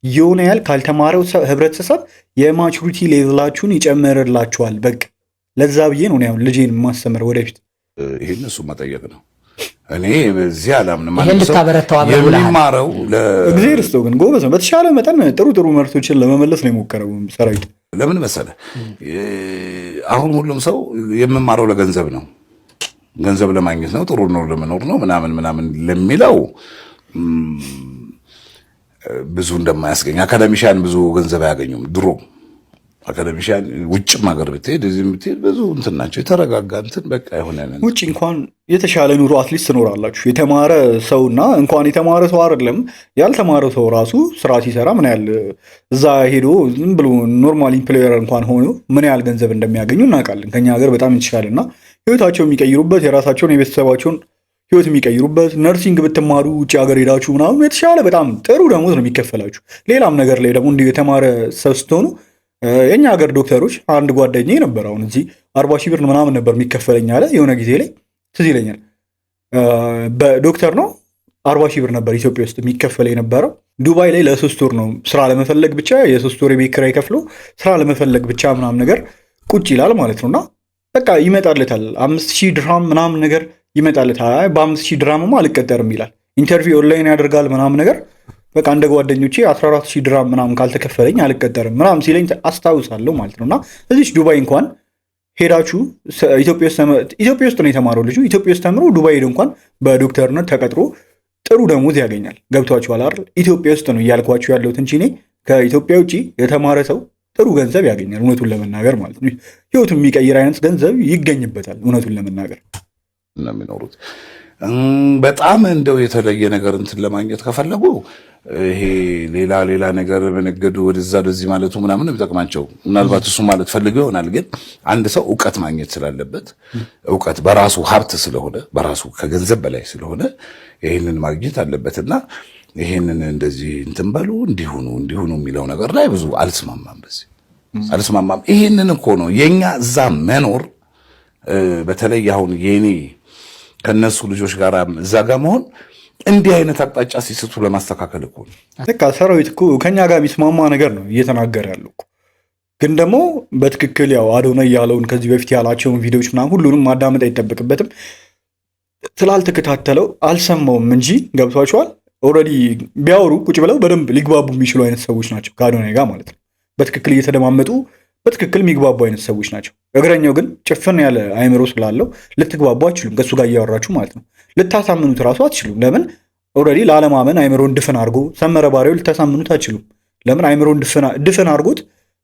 Speaker 3: የሆነ ያህል ካልተማረው ህብረተሰብ የ maturity level ኣችሁን ይጨምርላችኋል። በቃ ለዛ ብዬ ነው አሁን ልጄን የማስተምረው ወደፊት።
Speaker 2: ይህን እሱ መጠየቅ ነው። እኔ በዚህ አላምንም።
Speaker 1: ይሄን ልታበረታው አብረህ ውለሃል።
Speaker 2: የሚማረው
Speaker 3: እግዚአብሔር ይስጠው ግን ጎበዝ ነው። በተሻለ መጠን ጥሩ ጥሩ መልሶችን ለመመለስ ነው የሞከረው ሰራዊት።
Speaker 2: ለምን መሰለ፣ አሁን ሁሉም ሰው የምማረው ለገንዘብ ነው፣ ገንዘብ ለማግኘት ነው፣ ጥሩ ነው ለመኖር ነው ምናምን ምናምን ለሚለው ብዙ እንደማያስገኝ፣ academician ብዙ ገንዘብ አያገኙም። ድሮ academician ውጭም ሀገር ብትሄድ እዚህም ብትሄድ ብዙ እንትን ናቸው። የተረጋጋ እንትን በቃ የሆነ
Speaker 3: ውጭ እንኳን የተሻለ ኑሮ at least ትኖራላችሁ። የተማረ ሰውና እንኳን የተማረ ሰው አይደለም ያልተማረ ሰው ራሱ ስራ ሲሰራ ምን ያህል እዛ ሄዶ ዝም ብሎ normal employer እንኳን ሆኖ ምን ያህል ገንዘብ እንደሚያገኙ እናውቃለን። ከኛ ሀገር በጣም የተሻለ እና ህይወታቸው የሚቀይሩበት፣ የራሳቸውን የቤተሰባቸውን ህይወት የሚቀይሩበት፣ nursing ብትማሩ ውጭ ሀገር ሄዳችሁ ምናምን የተሻለ በጣም ጥሩ ደሞዝ ነው የሚከፈላችሁ። ሌላም ነገር ላይ ደግሞ እንዲሁ የተማረ ሰው ስትሆኑ የኛ ሀገር ዶክተሮች፣ አንድ ጓደኛዬ ነበር፣ አሁን እዚህ 40,000 ብር ምናምን ነበር የሚከፈለኝ አለ። የሆነ ጊዜ ላይ ትዝ ይለኛል። በዶክተር ነው፣ 40,000 ብር ነበር ኢትዮጵያ ውስጥ የሚከፈለ የነበረው። ዱባይ ላይ ለ3 ወር ነው ስራ ለመፈለግ ብቻ፣ የ3 ወር የቤት ኪራይ ከፍሎ ስራ ለመፈለግ ብቻ ምናምን ነገር ቁጭ ይላል ማለት ነው። እና በቃ ይመጣለታል፣ 5,000 ድርሃም ምናምን ነገር ይመጣለታል። አይ በ5,000 ድርሃምማ አልቀጠርም ይላል። Interview online ያደርጋል ምናምን ነገር፣ በቃ እንደ ጓደኞቼ 14,000 ድርሃም ምናምን ካልተከፈለኝ አልቀጠርም ምናምን ሲለኝ አስታውሳለሁ ማለት ነው። እና እዚች ዱባይ እንኳን ሄዳችሁ ኢትዮጵያ ውስጥ ነው የተማረው ልጁ። ኢትዮጵያ ውስጥ ተምሮ ዱባይ ሄዶ እንኳን በዶክተርነት ተቀጥሮ ጥሩ ደሞዝ ያገኛል። ገብቷችኋል አይደል? ኢትዮጵያ ውስጥ ነው እያልኳችሁ ያለሁት እንጂ እኔ ከኢትዮጵያ ውጭ የተማረ ሰው ጥሩ ገንዘብ ያገኛል። እውነቱን ለመናገር ማለት ነው። ህይወቱን የሚቀይር አይነት ገንዘብ ይገኝበታል። እውነቱን ለመናገር
Speaker 2: ነው የሚኖሩት። በጣም እንደው የተለየ ነገር እንትን ለማግኘት ከፈለጉ ይሄ ሌላ ሌላ ነገር መነገዱ ወደዛ ወደዚህ ማለቱ ምናምን ነው የሚጠቅማቸው። ምናልባት እሱ ማለት ፈልገው ይሆናል። ግን አንድ ሰው እውቀት ማግኘት ስላለበት፣ እውቀት በራሱ ሀብት ስለሆነ፣ በራሱ ከገንዘብ በላይ ስለሆነ ይህንን ማግኘት አለበትና ይህንን እንደዚህ እንትን በሉ እንዲሁኑ እንዲሁኑ የሚለው ነገር ላይ ብዙ አልስማማም። በዚህ አልስማማም። ይህንን እኮ ነው የኛ እዛ መኖር፣ በተለይ አሁን የኔ ከነሱ ልጆች ጋር እዛ ጋር መሆን እንዲህ አይነት አቅጣጫ ሲስቱ ለማስተካከል እኮ ነው።
Speaker 3: በቃ ሰራዊት እኮ ከኛ ጋር የሚስማማ ነገር ነው እየተናገረ ያለው እኮ። ግን ደግሞ በትክክል ያው አዶናይ ያለውን ከዚህ በፊት ያላቸውን ቪዲዮዎች ምናምን ሁሉንም ማዳመጥ አይጠበቅበትም። ስላልተከታተለው አልሰማውም እንጂ ገብቷቸዋል። Already ቢያወሩ ቁጭ ብለው በደንብ ሊግባቡ የሚችሉ አይነት ሰዎች ናቸው ከአዶናይ ጋር ማለት ነው። በትክክል እየተደማመጡ በትክክል የሚግባቡ አይነት ሰዎች ናቸው። እግረኛው ግን ጭፍን ያለ አይምሮ ስላለው ልትግባቡ አትችሉም። ከእሱ ጋር እያወራችሁ ማለት ነው። ልታሳምኑት እራሱ አትችሉም። ለምን? Already ላለማመን አይምሮን ድፍን አድርጎ፣ ሰመረ ባሪያው ልታሳምኑት አትችሉም። ለምን? አይምሮን ድፍን አድርጎት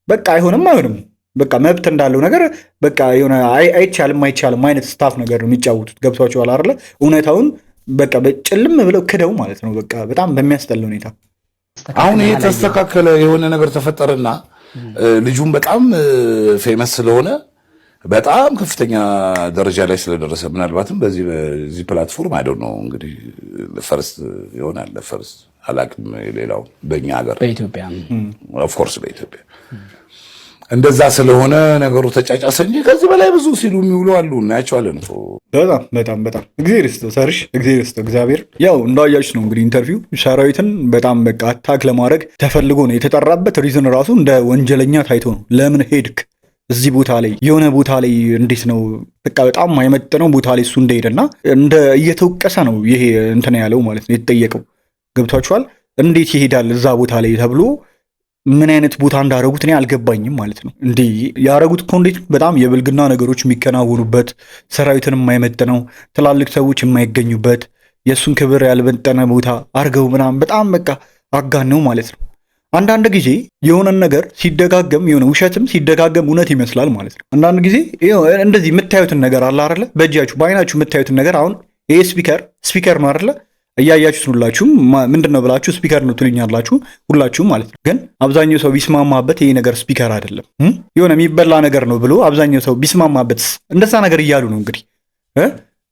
Speaker 3: በቃ አይሆንም አይሆንም፣ በቃ መብት እንዳለው ነገር፣ በቃ የሆነ አይቻልም አይቻልም አይነት stuff ነገር ነው የሚጫወቱት። ገብቷቸዋል አይደለ? እውነታውን በቃ በጭልም ብለው ክደው ማለት ነው። በቃ በጣም በሚያስጠላ ሁኔታ።
Speaker 2: አሁን ይሄ ተስተካከለ፣ የሆነ ነገር ተፈጠረና ልጁም በጣም famous ስለሆነ፣ በጣም ከፍተኛ ደረጃ ላይ ስለደረሰ፣ ምናልባትም በዚህ platform I don't know እንግዲህ first ይሆናል፣ first አላቅም፣ ሌላው በእኛ ሀገር
Speaker 1: በኢትዮጵያ።
Speaker 2: Of course በኢትዮጵያ እንደዛ ስለሆነ ነገሩ ተጫጫሰ እንጂ ከዚህ በላይ ብዙ ሲሉ የሚውሉ አሉ፣ እናያቸዋለን እኮ።
Speaker 3: በጣም በጣም በጣም እግዚአብሔር ይስጠው ሰርሽ፣ እግዚአብሔር ይስጠው እግዚአብሔር። ያው እንዳያችሁ ነው እንግዲህ interview ሰራዊትን በጣም በቃ attack ለማድረግ ተፈልጎ ነው የተጠራበት። Reason ራሱ እንደ ወንጀለኛ ታይቶ ነው። ለምን ሄድክ እዚህ ቦታ ላይ፣ የሆነ ቦታ ላይ እንዴት ነው በቃ በጣም የማይመጥነው ቦታ ላይ እሱ እንደሄደና እንደ እየተወቀሰ ነው ይሄ እንትን ያለው ማለት ነው የተጠየቀው። ገብቷችኋል? እንዴት ይሄዳል እዛ ቦታ ላይ ተብሎ ምን አይነት ቦታ እንዳረጉት እኔ አልገባኝም ማለት ነው። እንዲህ ያረጉት እኮ እንዴት በጣም የብልግና ነገሮች የሚከናወኑበት፣ ሰራዊትን የማይመጥነው፣ ትላልቅ ሰዎች የማይገኙበት፣ የእሱን ክብር ያልመጠነ ቦታ አርገው ምናምን በጣም በቃ አጋነው ማለት ነው። አንዳንድ ጊዜ የሆነን ነገር ሲደጋገም፣ የሆነ ውሸትም ሲደጋገም እውነት ይመስላል ማለት ነው። አንዳንድ ጊዜ እንደዚህ የምታዩትን ነገር አለ አይደለ? በእጃችሁ በአይናችሁ የምታዩትን ነገር፣ አሁን ይሄ speaker speaker ነው አይደለ? እያያችሁት ሁላችሁም ምንድን ነው ብላችሁ speaker ነው ትሉኛላችሁ ሁላችሁም ማለት ነው። ግን አብዛኛው ሰው ቢስማማበት ይሄ ነገር speaker አይደለም የሆነ የሚበላ ነገር ነው ብሎ አብዛኛው ሰው ቢስማማበት እንደዛ ነገር እያሉ ነው እንግዲህ፣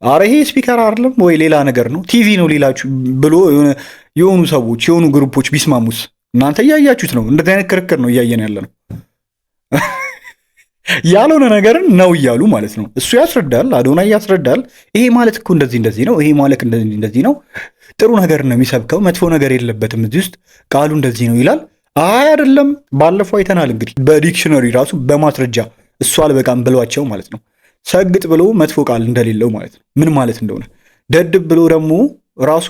Speaker 3: አረ ይሄ speaker አይደለም ወይ ሌላ ነገር ነው ቲቪ ነው ሌላችሁ ብሎ የሆኑ ሰዎች የሆኑ group ኦች ቢስማሙስ? እናንተ እያያችሁት ነው። እንደዚህ አይነት ክርክር ነው እያየን ያለ ነው። ያልሆነ ነገርን ነው እያሉ ማለት ነው። እሱ ያስረዳል፣ አዶናይ ያስረዳል። ይሄ ማለት እኮ እንደዚህ እንደዚህ ነው፣ ይሄ ማለት እንደዚህ እንደዚህ ነው። ጥሩ ነገር ነው የሚሰብከው፣ መጥፎ ነገር የለበትም እዚህ ውስጥ፣ ቃሉ እንደዚህ ነው ይላል። አይ አይደለም፣ ባለፈው አይተናል እንግዲህ በ dictionary ራሱ በማስረጃ እሱ አልበቃም ብሏቸው ማለት ነው። ሰግጥ ብሎ መጥፎ ቃል እንደሌለው ማለት ነው፣ ምን ማለት እንደሆነ፣ ደድብ ብሎ ደግሞ ራሱ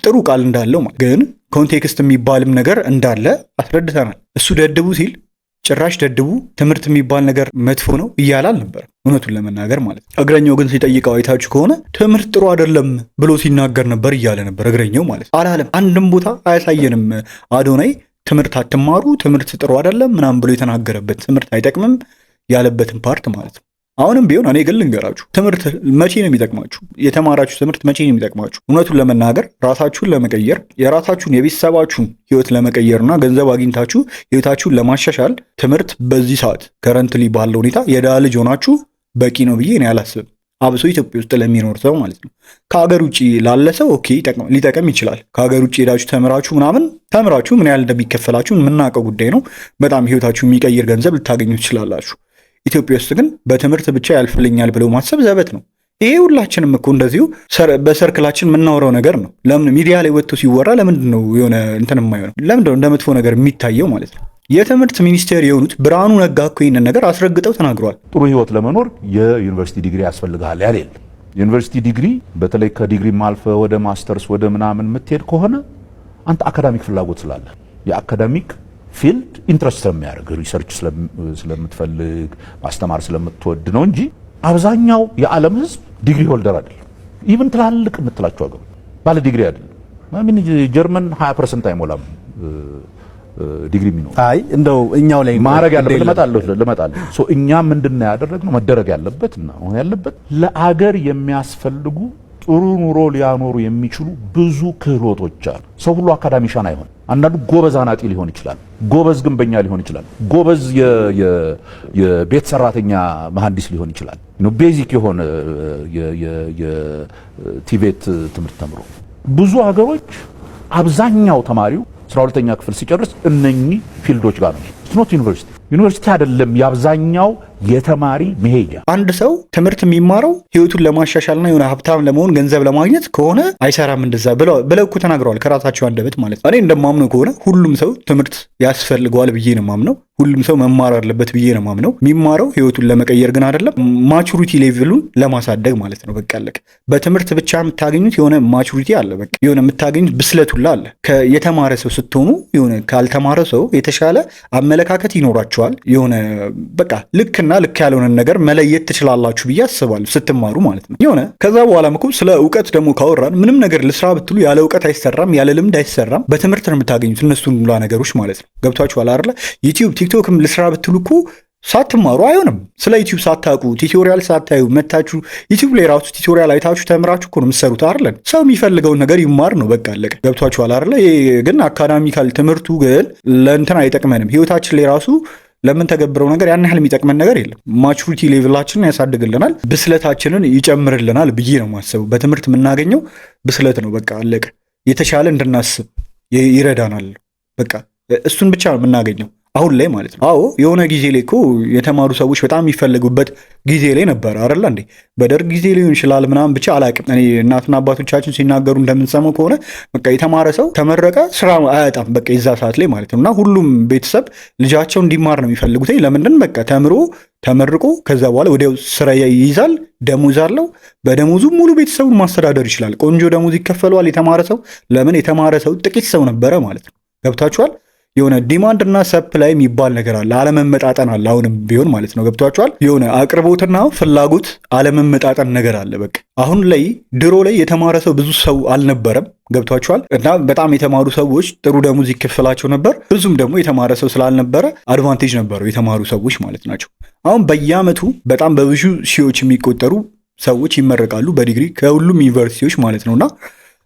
Speaker 3: ጥሩ ቃል እንዳለው ማለት ግን context የሚባልም ነገር እንዳለ አስረድተናል። እሱ ደድቡ ሲል ጭራሽ ደድቡ ትምህርት የሚባል ነገር መጥፎ ነው እያለ አልነበረም፣ እውነቱን ለመናገር ማለት ነው። እግረኛው ግን ሲጠይቀው አይታችሁ ከሆነ ትምህርት ጥሩ አይደለም ብሎ ሲናገር ነበር እያለ ነበር እግረኛው ማለት ነው። አላለም። አንድም ቦታ አያሳየንም አዶናይ ትምህርት አትማሩ፣ ትምህርት ጥሩ አይደለም ምናምን ብሎ የተናገረበት፣ ትምህርት አይጠቅምም ያለበትን part ማለት ነው። አሁንም ቢሆን እኔ ግን ልንገራችሁ፣ ትምህርት መቼ ነው የሚጠቅማችሁ? የተማራችሁ ትምህርት መቼ ነው የሚጠቅማችሁ? እውነቱን ለመናገር ራሳችሁን ለመቀየር፣ የራሳችሁን የቤተሰባችሁን ህይወት ለመቀየርና ገንዘብ አግኝታችሁ ህይወታችሁን ለማሻሻል ትምህርት በዚህ ሰዓት currently ባለው ሁኔታ የድሃ ልጅ ሆናችሁ በቂ ነው ብዬ እኔ አላስብም። አብሶ ኢትዮጵያ ውስጥ ለሚኖር ሰው ማለት ነው። ከሀገር ውጭ ላለ ሰው okay ሊጠቅም ይችላል። ከሀገር ውጭ ሄዳችሁ ተምራችሁ ምናምን ተምራችሁ ምን ያህል እንደሚከፈላችሁ የምናውቀው ጉዳይ ነው። በጣም ህይወታችሁ የሚቀይር ገንዘብ ልታገኙ ትችላላችሁ። ኢትዮጵያ ውስጥ ግን በትምህርት ብቻ ያልፍልኛል ብለው ማሰብ ዘበት ነው። ይሄ ሁላችንም እኮ እንደዚሁ በ circle ኣችን የምናወራው ነገር ነው። ለምን ሚዲያ ላይ ወጥቶ ሲወራ ለምንድን ነው የሆነ እንትን የማይሆነው? ለምንድን ነው እንደ መጥፎ ነገር የሚታየው ማለት ነው? የትምህርት ሚኒስቴር የሆኑት ብርሃኑ ነጋ እኮ ይህንን ነገር አስረግጠው ተናግረዋል።
Speaker 4: ጥሩ ህይወት ለመኖር የዩኒቨርሲቲ ዲግሪ ያስፈልግሃል ያለ የለም። ዩኒቨርሲቲ ዲግሪ በተለይ ከዲግሪ አልፈህ ወደ ማስተርስ ወደ ምናምን የምትሄድ ከሆነ አንተ academic ፍላጎት ስላለ፣ የ academic field interest ስለሚያደርግ፣ research ስለምትፈልግ፣ ማስተማር ስለምትወድ ነው እንጂ አብዛኛው የዓለም ህዝብ degree holder አይደለም። Even ትላልቅ የምትላቸው ሀገሮች ባለ ዲግሪ አይደለም። I mean ጀርመን 20% አይሞላም ዲግሪ የሚኖር።
Speaker 5: አይ እንደው እኛው ላይ
Speaker 4: ማድረግ ያለበት ልመጣለሁ ልመጣለሁ። So እኛ ምንድነው ያደረግነው፣ መደረግ ያለበት እና አሁን ያለበት ለአገር የሚያስፈልጉ፣ ጥሩ ኑሮ ሊያኖሩ የሚችሉ ብዙ ክህሎቶች አሉ። ሰው ሁሉ academician አይሆን። አንዳንዱ ጎበዝ አናጢ ሊሆን ይችላል። ጎበዝ ግንበኛ ሊሆን ይችላል። ጎበዝ የቤት ሰራተኛ መሐንዲስ ሊሆን ይችላል። Basic የሆነ የ TVET ትምህርት ተምሮ ብዙ ሀገሮች አብዛኛው ተማሪው 12ኛ ክፍል ሲጨርስ እነኚህ field ኦች ጋር ነው። Not ዩኒቨርሲቲ፣ ዩኒቨርሲቲ አይደለም የአብዛኛው የተማሪ መሄጃ።
Speaker 3: አንድ ሰው ትምህርት የሚማረው ህይወቱን ለማሻሻልና የሆነ ሀብታም ለመሆን፣ ገንዘብ ለማግኘት ከሆነ አይሰራም። እንደዛ ብለው እኮ ተናግረዋል ከራሳቸው አንደበት ማለት ነው። እኔ እንደማምነው ከሆነ ሁሉም ሰው ትምህርት ያስፈልገዋል ብዬ ነው የማምነው። ሁሉም ሰው መማር አለበት ብዬ ነው የማምነው። የሚማረው ህይወቱን ለመቀየር ግን አይደለም፣ maturity level ኡን ለማሳደግ ማለት ነው። በቃ አለቀ። በትምህርት ብቻ የምታገኙት የሆነ maturity አለ። በቃ የሆነ የምታገኙት ብስለት ሁላ አለ። የተማረ ሰው ስትሆኑ የሆነ ካልተማረ ሰው የተሻለ አመለካከት ይኖራችኋል። የሆነ በቃ ልክና ልክ ያልሆነን ነገር መለየት ትችላላችሁ ብዬ አስባለሁ ስትማሩ ማለት ነው። የሆነ ከዛ በኋላም እኮ ስለ እውቀት ደግሞ ካወራን ምንም ነገር ልስራ ብትሉ ያለ እውቀት አይሰራም፣ ያለ ልምድ አይሰራም። በትምህርት ነው የምታገኙት እነሱን ሁላ ነገሮች ማለት ነው። ገብቷችኋል አይደለ? ዩቲዩብ ቲክቶክም ልስራ ብትሉ እኮ ሳትማሩ አይሆንም። ስለ ዩቲዩብ ሳታውቁ፣ tutorial ሳታዩ መታችሁ ዩቲዩብ ላይ ራሱ tutorial አይታችሁ ተምራችሁ እኮ ነው የምትሰሩት አይደለ? ሰው የሚፈልገውን ነገር ይማር ነው፣ በቃ አለቀ። ገብቷችኋል አይደለ? ይሄ ግን academical ትምህርቱ ግን ለእንትን አይጠቅመንም። ህይወታችን ላይ ራሱ ለምንተገብረው ነገር ያን ያህል የሚጠቅመን ነገር የለም። Maturity level ኣችንን ያሳድግልናል፣ ብስለታችንን ይጨምርልናል ብዬ ነው የማስበው። በትምህርት የምናገኘው ብስለት ነው። በቃ አለቀ። የተሻለ እንድናስብ ይረዳናል። በቃ እሱን ብቻ ነው የምናገኘው አሁን ላይ ማለት ነው። አዎ የሆነ ጊዜ ላይ እኮ የተማሩ ሰዎች በጣም የሚፈለጉበት ጊዜ ላይ ነበር አይደለ እንዴ? በደርግ ጊዜ ሊሆን ይችላል ምናምን ብቻ አላቅም። እኔ እናትና አባቶቻችን ሲናገሩ እንደምንሰማው ከሆነ በቃ የተማረ ሰው ተመረቀ ስራ አያጣም፣ በቃ የዛ ሰዓት ላይ ማለት ነው። እና ሁሉም ቤተሰብ ልጃቸው እንዲማር ነው የሚፈልጉት። ለምንድን? በቃ ተምሮ ተመርቆ ከዛ በኋላ ወዲያው ስራ ይይዛል፣ ደሞዝ አለው። በደሞዙ ሙሉ ቤተሰቡን ማስተዳደር ይችላል። ቆንጆ ደሞዝ ይከፈለዋል የተማረ ሰው። ለምን? የተማረ ሰው ጥቂት ሰው ነበረ ማለት ነው። ገብታችኋል? የሆነ demand እና supply የሚባል ነገር አለ። አለመመጣጠን አለ አሁንም ቢሆን ማለት ነው። ገብቷችኋል? የሆነ አቅርቦትና ፍላጎት አለመመጣጠን ነገር አለ። በቃ አሁን ላይ፣ ድሮ ላይ የተማረ ሰው ብዙ ሰው አልነበረም። ገብቷችኋል? እና በጣም የተማሩ ሰዎች ጥሩ ደሞዝ ይከፈላቸው ነበር። ብዙም ደግሞ የተማረ ሰው ስላልነበረ advantage ነበረው የተማሩ ሰዎች ማለት ናቸው። አሁን በየአመቱ በጣም በብዙ ሺዎች የሚቆጠሩ ሰዎች ይመረቃሉ በዲግሪ ከሁሉም ዩኒቨርሲቲዎች ማለት ነው። እና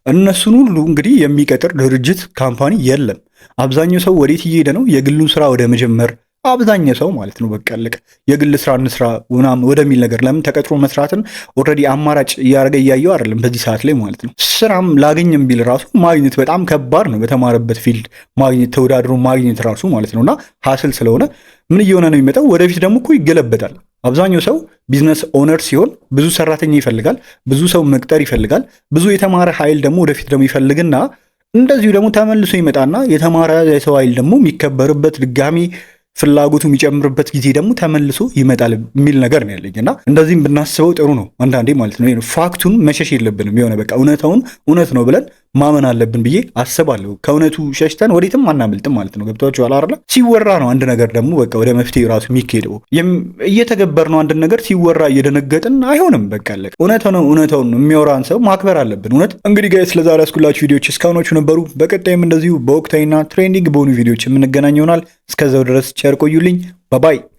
Speaker 3: እነሱን ሁሉ እንግዲህ የሚቀጥር ድርጅት company የለም። አብዛኛው ሰው ወዴት እየሄደ ነው? የግሉን ስራ ወደ መጀመር፣ አብዛኛው ሰው ማለት ነው። በቃ አለቀ። የግል ስራ እንስራ ምናምን ወደሚል ነገር። ለምን? ተቀጥሮ መስራትን already አማራጭ እያደረገ እያየው አይደለም በዚህ ሰዓት ላይ ማለት ነው። ስራም ላገኝም ቢል ራሱ ማግኘት በጣም ከባድ ነው። በተማረበት field ማግኘት፣ ተወዳድሮ ማግኘት ራሱ ማለት ነው። እና hassle ስለሆነ ምን እየሆነ ነው የሚመጣው? ወደፊት ደግሞ እኮ ይገለበጣል። አብዛኛው ሰው business owner ሲሆን ብዙ ሰራተኛ ይፈልጋል፣ ብዙ ሰው መቅጠር ይፈልጋል። ብዙ የተማረ ኃይል ደግሞ ወደፊት ደግሞ ይፈልግና እንደዚሁ ደግሞ ተመልሶ ይመጣና የተማረ የሰው ኃይል ደግሞ የሚከበርበት፣ ድጋሚ ፍላጎቱ የሚጨምርበት ጊዜ ደግሞ ተመልሶ ይመጣል የሚል ነገር ነው ያለኝ። እና እንደዚህም ብናስበው ጥሩ ነው አንዳንዴ ማለት ነው። Fact ኡን መሸሽ የለብንም። የሆነ በቃ እውነታውን እውነት ነው ብለን ማመን አለብን ብዬ አስባለሁ። ከእውነቱ ሸሽተን ወዴትም አናመልጥም ማለት ነው። ገብቷችኋል አይደለ? ሲወራ ነው አንድ ነገር ደግሞ በቃ ወደ መፍትሄ ራሱ የሚካሄደው። እየተገበር ነው አንድ ነገር ሲወራ እየደነገጥን አይሆንም። በቃ አለቀ። እውነት ነው፣ እውነታውን የሚያወራን ሰው ማክበር አለብን። እውነት እንግዲህ guys፣ ለዛሬ ያስኩላችሁ ቪዲዮዎች እስካሁኖቹ ነበሩ። በቀጣይም እንደዚሁ በወቅታዊና trending በሆኑ ቪዲዮዎች የምንገናኝ ይሆናል። እስከዛው ድረስ ቸር ቆዩልኝ። Bye bye።